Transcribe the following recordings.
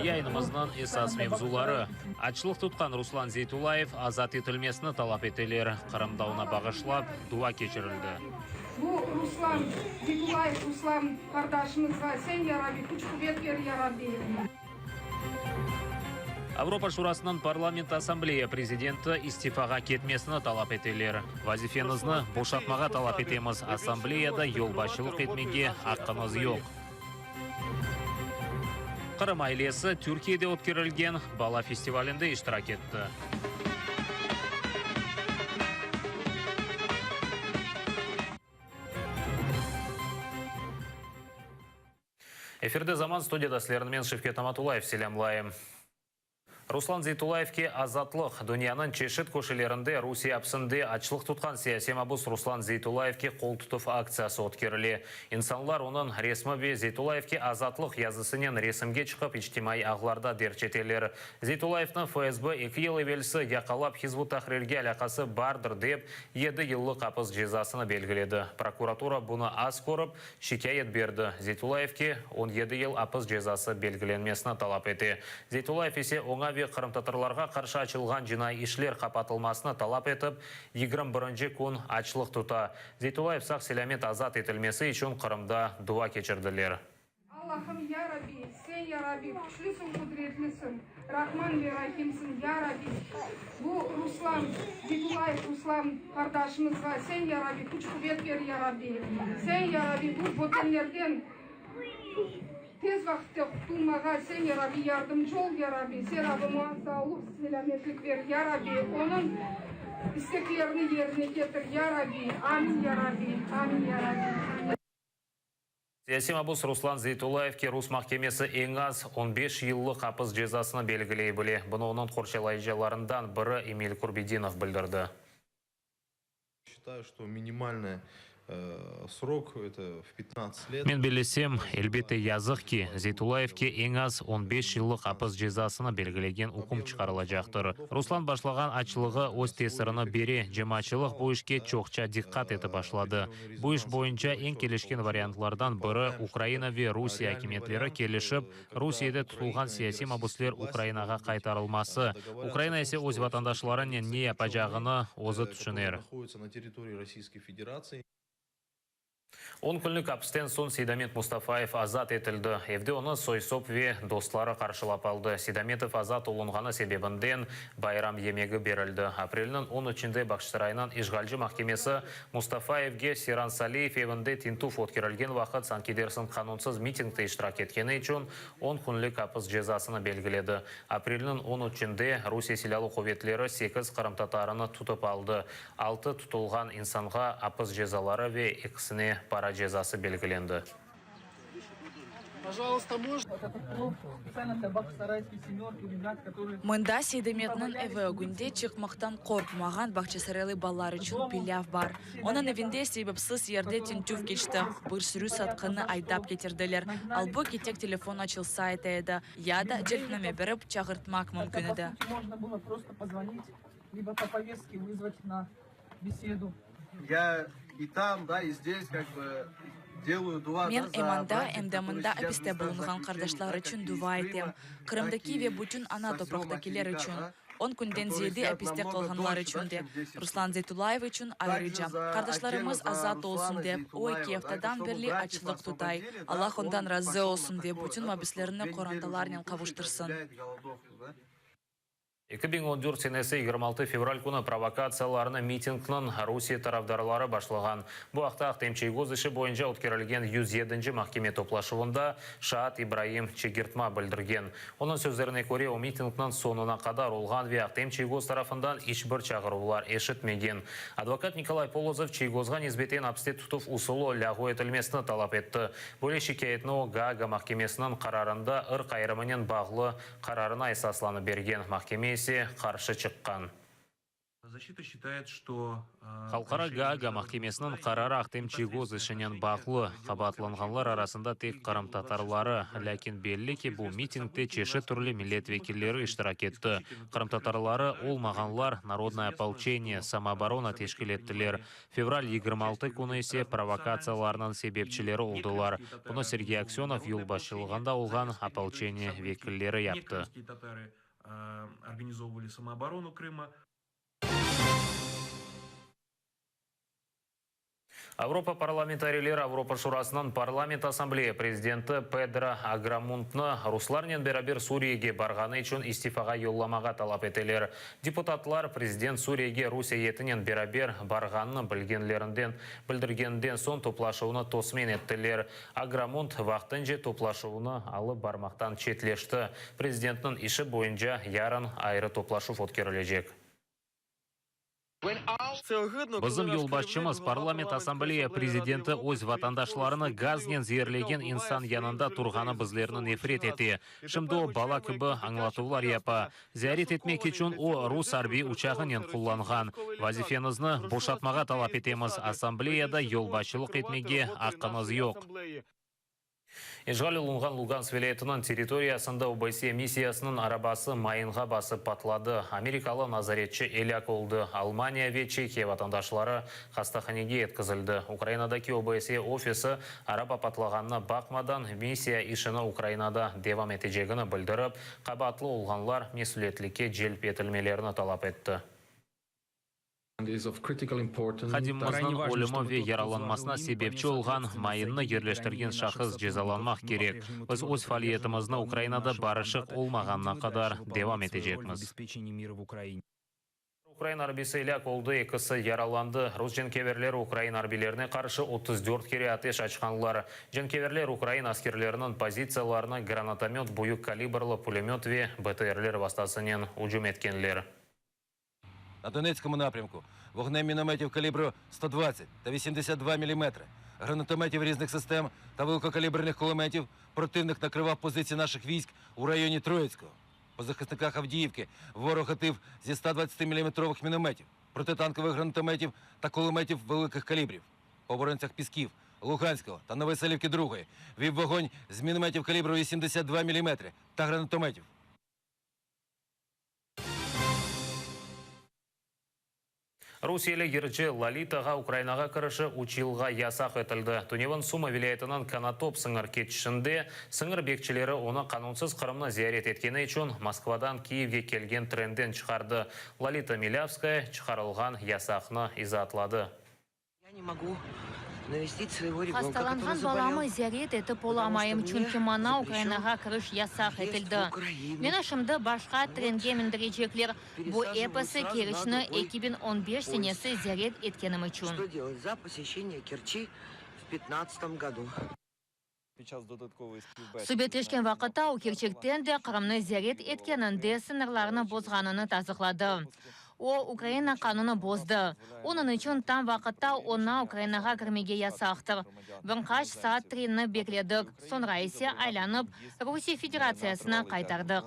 Yayınımıznıñ esas mevzuları, Açlıq tutqan Ruslan Zeytullayev azat etilmesini talap eteler, Qırımda oña bağışlap dua keçirildi. Bu Ruslan Zeytullayev Ruslan qardaşımızğa sen yarabbi küç quvet ber yarabbi. Avropa Şurasınıñ Parlament Assambleya prezidenti istifağa ketmesini talap eteler. Vazifenizni boşatmağa talap etemiz, Assambleyada yolbaşçılıq etmege aqqıñız yoq. Qırım ailesi Türkiyede ötkerilgen bala festivalinde iştirak etti. Efirde Zaman, studiyada sizlerni men, Şevket Amatullayev, selâmlayım. Ruslan Zeytullayevke azatlıq, Dünyanıñ çeşit köşelerinde Rusiye apsinde açlıq tutqan siyasiy mabus Ruslan Zeytullayevke qol tutuv aktsiyası ötkerile. İnsanlar onıñ resmi ve Zeytullayevke azatlıq yazısınen resimge çıqıp içtimaiy ağlarda derc eteler. Zeytullayevni FSB eki yıl evelsi yaqalap Hizb ut-Tahrirge alâqası bardır dep yedi yıllıq apis cezasını belgiledi. Prokuratura bunı az körip, Şikâyet berdi, Zeytullayevke 17 yıl apis cezası belgilenmesini talap ete. Zeytullayev ise oña ve qırımtatarlarğa qarşı açılğan cinaiy işler qapatılmasını talap etip, 21-nci kün açlıq tuta. Zeytullayev sağ-selâmet azat etilmesi içün Qırımda dua keçirdiler. Allahım, ya Rabbi, Sen, ya Rabbi, küçlüsiñ, qudretlisiñ, Rahman ve Rahimsiñ, ya Rabbi, bu Ruslan, Zeytullayev Ruslan qardaşımızğa Sen, ya Rabbi, küç-quvet ber, ya Rabbi. Sen, ya Rabbi, bu bötenlerden tez vaqıtte qutulmağa Sen, ya Rabbi, yardımcı ol, ya Rabbi. Sen, Rabbim, oña sağlıq, selâmetlik ber, ya Rabbi. Onıñ isteklerini yerine ketir, ya Rabbi. Amin, ya Rabbi. Amin, ya Rabbi. Amin. Siyasiy mabus Ruslan Zeytullayevke rus mahkemesi eñ az on beş yıllıq apis cezasını belgiley bile. Bunı onıñ qorçalayıcılarından biri Emil Kurbedinov bildirdi. Men bellesem, elbette, yazıq ki, Zeytullayevke eñ az on beş yıllıq apis cezasını belgilegen üküm çıqarılacaqtır. Ruslan başlağan açlığı öz tesirini bere, cemaatçılıq bu işke çoqça diqqat etip başladı. Bu iş boyunca eñ kelişken variantlardan biri, Ukraina ve Rusiye akimiyetleri kelişip, Rusiyede tutulğan siyasiy mabüsler Ukrainağa qaytarılması. Ukraina ise öz vatandaşlarınen ne yapacağını özü tüşüner. On künlük apisten soñ Seydamet Mustafayev azat etildi. Evde onı soy-sop ve dostları qarşılap aldı. Seydametov azat olunğanı sebebinden bayram yemegi berildi. Aprelniñ on üçünde Bağçasaraynıñ işğalci mahkemesi Mustafayevge Seyran Saliyev evinde tintüv ötkerilgen vaqıt sanki dersiñ qanunsız mitingde iştirak etkeni içün on künlük apis cezasını belgiledi. Aprelniñ on üçünde Rusiye Silâlı quvetleri sekiz qırımtatarını tutıp aldı. Altı tutulğan insanğa apis cezaları ve ekisine para cezası belgilendi. Mında Seydametniñ evi ögünde çıqmaqtan qorqmağan bağçasaraylı balalar içün pilâv bar. Onıñ evinde sebepsiz yerde tintüv keçti, bir sürü satqınnı aydap ketirdiler. Albu ki, tek telefon açılsa ete edi, ya da celpname berip çağırtmaq mümkün edi. Men em anda, em de mında apiste bulunğan qardaşlar içün dua etem, Qırımdaki ve bütün ana topraqtakiler içün, on künden ziyade apiste qalğanlar içün de, Ruslan Zeytullayev içün ayrıca. Qardaşlarımız azat olsun dep, o eki aftadan berli açlıq tutay. Allah ondan razı olsun ve bütün mabüslerni qorantalarnen qavuştırsın. 2014 senesi 26 fevral künü provokatsiyalarnı mitingniñ Rusiye tarafdarları başlağan. Bu aqta Ahtem Çiygoz işi boyunca ötkerilgen 107-nci mahkeme toplaşuvında şaat İbraim Çegirtma bildirgen. Onıñ sözlerine köre, o mitingniñ soñuna qadar olğan ve Ahtem Çiygoz tarafından iç bir çağıruvlar eşitmegen. Advokat Nikolay Polozov Çiygozğa nisbeten apiste tutuv usulı lâğu etilmesini talap etti. Böyle şikâyetni o Gaaga mahkemesiniñ qararında ırq ayırımınen bağlı Qararına esaslanıp bergen mahkeme ise qarşı çıqqan. Halqara Gaaga mahkemesiniñ qararı Ahtem Çiygoz işinen bağlı. Qabaatlanğanlar arasında tek qırımtatarları. Lâkin belli ki, bu mitingde çeşit türlü millet vekilleri iştirak etti. Qırımtatarları olmağanlar Narodnoye opolçeniye, samooborona teşkil ettiler. Fevral 26 künü ise provokatsiyalarnıñ sebepçileri oldılar. Bunı Sergey Aksenov yolbaşçılığında olğan opolçeniye vekilleri yaptı. Avropa parlamentariyleri Avropa Şurasınıñ Parlament Assambleya prezidenti Pedro Agramuntnı ruslarnen beraber Suriyege barğanı içün istifağa yollamağa talap eteler. Deputatlar, prezident Suriyege rus eyyetinen beraber barğanını bilgenlerinden bildirgeninden soñ toplaşuvnı tosmen ettiler. Agramunt vaqtınca toplaşuvnı alıp barmaqtan çetleşti. Prezidentniñ işi boyunca yarın ayrı toplaşuv ötkerilecek. Bizim yolbaşçımız, Parlament Assambleya prezidenti öz vatandaşlarını gaznen zeerlegen insan yanında turğanı bizlerni nefret ete. Şimdi o, bala kibi añlatuvlar yapa. Ziyaret etmek içün o, rus arbiy uçağınen qullanğan. Vazifenizni boşatmağa talap etemiz, Assambleyada yolbaşçılıq etmege aqqıñız yoq. İşğal olunğan Lugansk vilâyetiniñ territoriyasında OBSYE missiyasınıñ arabası mayınğa basıp patladı. Amerikalı nazaretçi elâk oldı, Almaniya ve Çehiya vatandaşları hastahanege yetkizildi. Ukrainadaki OBSYE ofisi araba patlağanına baqmadan, missiya işini Ukrainada devam etecegini bildirip, qabaatlı olğanlar mesüliyetlikke celp etilmelerini talap etti. Hadimimizniñ ölümi ve yaralanmasına sebepçi olğan mayınnı yerleştirgen şahıs cezalanmaq kerek. Biz öz faaliyetimizni Ukrainada barışıq olmağanına qadar devam etecekmiz. Ukrain arbisi elâk oldı, ekisi yaralandı. Rus cenkeverleri ukrain arbiylerine qarşı 34 kere ateş açqanlar. Cenkeverler ukrain askerleriniñ pozitsiyalarına granatomöt, büyük kalibrlı pulemöt ve BTRler vastasınen ücüm etkenler. Na Donetskomu naprâmku vognem minometів kalibru 120 та 82 milimetri, гранатометів різних систем та великокаліберних кулеметів противник накривав позиції наших військ у районі Троїцького. По захисниках Авдіївки ворог гатив зі 120-міліметрових мінометів, протитанкових гранатометів та кулеметів великих калібрів. По оборонцях Пісків, Луганського та Новоселівки другої вів вогонь з мінометів калібру 82 міліметри та гранатометів. Rusiyeli yırcı Lolitağa Ukrainağa kirişi üç yılğa yasaq etildi. Tünevin Sumı vilâyetiniñ Konotop sıñır keçişinde sıñır bekçileri onı qanunsız Qırımnı ziyaret etkeni içün Moskvadan Kiyevge kelgen trenden çıqardı. Lolita Milâvskaya çıqarılğan yasaqnı izaatladı. Hastalanğan balamı ziyaret etip olamayım, çünki maña Ukrainağa kiriş yasaq etildi. Meni şimdi başqa trenge mindirecekler. Bu episi Keriçni 2015 senesi ziyaret etkenim içün. Subetleşken vaqıtta o kerçekten de Qırımnı ziyaret etkeninde sıñırlarnı bozğanını tasdıqladı. O, Ukraina qanunı bozdı. Onıñ içün tam vaqıtta oña Ukrainağa kirmege yasaqtır. Bir qaç saat trenni bekledik, soñra ise aylanıp Rusiye Federatsiyasına qaytardıq.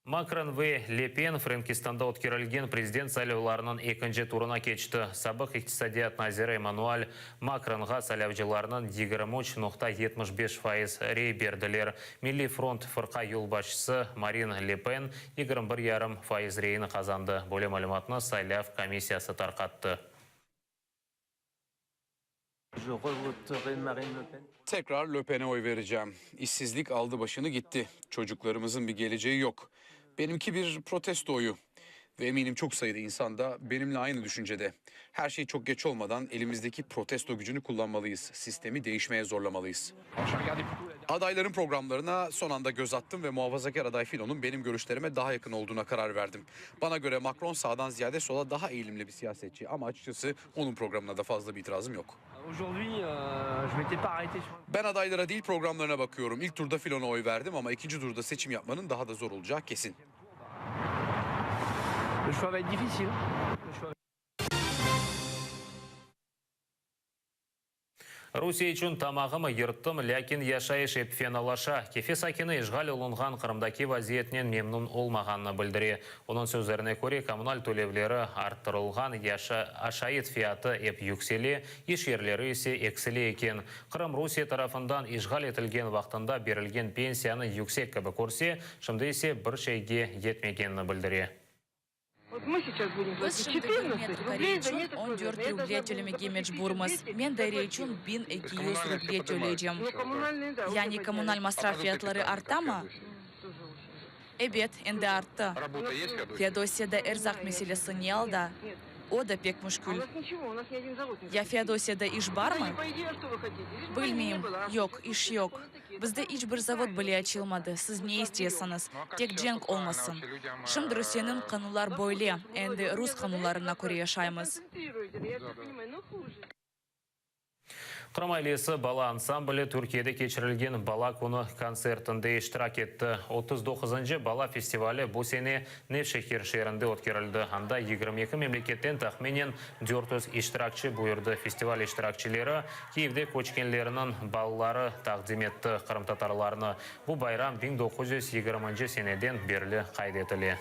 Makron ve Le Pen Frenkistanda ötkerilgen prezident saylavlarınıñ ekinci turına keçti. Sabıq iqtisadiyat naziri Emmanuel Makronğa saylavcılarnıñ 23,75% rey berdiler. Milliy front fırqa yolbaşçısı Marin Le Pen 21,5% reyni qazandı. Böyle malümatnı saylav komissiyası tarqattı. Tekrar Le Pen'e oy vereceğim. İşsizlik aldı başını gitti. Çocuklarımızın bir geleceği yoq. Benimki bir protesto oyu. Ve eminim çok sayıda insan da benimle aynı düşüncede. Her şey çok geç olmadan elimizdeki protesto gücünü kullanmalıyız. Sistemi değişmeye zorlamalıyız. Adayların programlarına son anda göz attım ve muhafazakar aday Filon'un benim görüşlerime daha yakın olduğuna karar verdim. Bana göre Macron sağdan ziyade sola daha eğilimli bir siyasetçi ama açıkçası onun programına da fazla bir itirazım yoq. Ben adaylara değil programlarına bakıyorum. İlk turda Filon'a oy verdim ama ikinci turda seçim yapmanın daha da zor olacağı kesin. Rusiye içün tamağımı yırttım, lâkin yaşayış ep fenalaşa. Kefe sakini işğal olunğan Qırımdaki vaziyetnen memnün olmağanını bildire. Onıñ sözlerine köre, kommunal tölevleri arttırılğan, aşayt fiyatı ep yüksele, iş yerleri ise eksile eken. Qırım Rusiye tarafından işğal etilgen vaqtında berilgen pensiyanı yüksek kibi körse, şimdi ise bir şeyge yetmegenini bildire. Biz şimdi bir metr kare içün on dört ruble tölemege mecburmız. Men daire içün 1200 ruble töleycem. Yani kommunal masraf fiyatları artamı? Ebet, endi arttı. Feodosiyada erzaq meselesi ne alda? O da pek müşkül. Ya Feodosiyada iş barmı? Bilmeyim. Yoq, iş yoq. Bizde iç bir zavod bile açılmadı. Siz ne isteysiñiz? Tek cenk olmasın. Şimdi Rusiyeniñ qanunlar böyle, endi rus qanunlarına köre yaşaymız. Qırım ailesi bala ansambli Türkiyede keçirilgen Bala künü kontsertinde iştirak etti. 39-ncı bala festivali bu sene Nevşehir şeerinde ötkerildi. Anda 22 memleketten tahminen 400 iştirakçi buyurdı. Festival iştirakçileri Kiyevde köçkenlerniñ balaları taqdim etti qırımtatarlarnı. Bu bayram 1920-nci seneden berli qayd etile.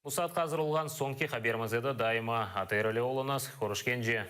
Bu saatqa azır olğan soñki haberimiz edi. Daima ATR ile oluñız. Körüşkence.